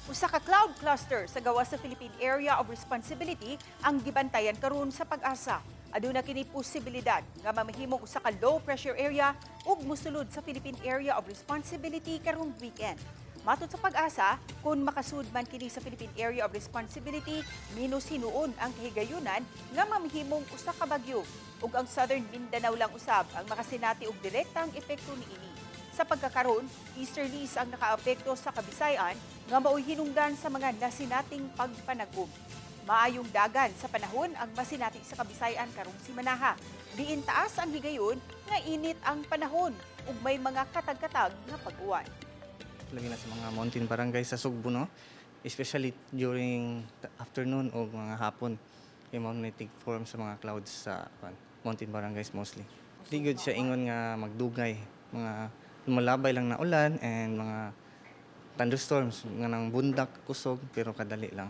Usa ka cloud cluster sa gawas sa Philippine Area of Responsibility ang gibantayan karon sa Pag-asa. Aduna kini posibilidad nga mamahimong usa ka low pressure area ug mosulod sa Philippine Area of Responsibility karong weekend. Matod sa Pag-asa, kung makasud man kini sa Philippine Area of Responsibility, minus hinuon ang kahigayunan nga mamahimong usa ka bagyo ug ang Southern Mindanao lang usab ang makasinati og direktang epekto niini. Sa pagkakaron, easterlies ang nakaapekto sa Kabisayan nga maoy hinungdan sa mga nasinating pagpanag-om. Maayong dagan sa panahon ang masinati sa Kabisayan karong simanaha. Diin taas ang higayon nga init ang panahon ug may mga katag-katag nga pag-uwan. Labi na sa mga mountain barangay sa Sugbo, no? Especially during the afternoon o mga hapon. Yung magnetic form sa mga clouds sa mountain barangays mostly. Di gud siya ingon nga magdugay. Mga lumalabay lang na ulan and mga thunderstorms nga nang bundak kusog, pero kadali lang.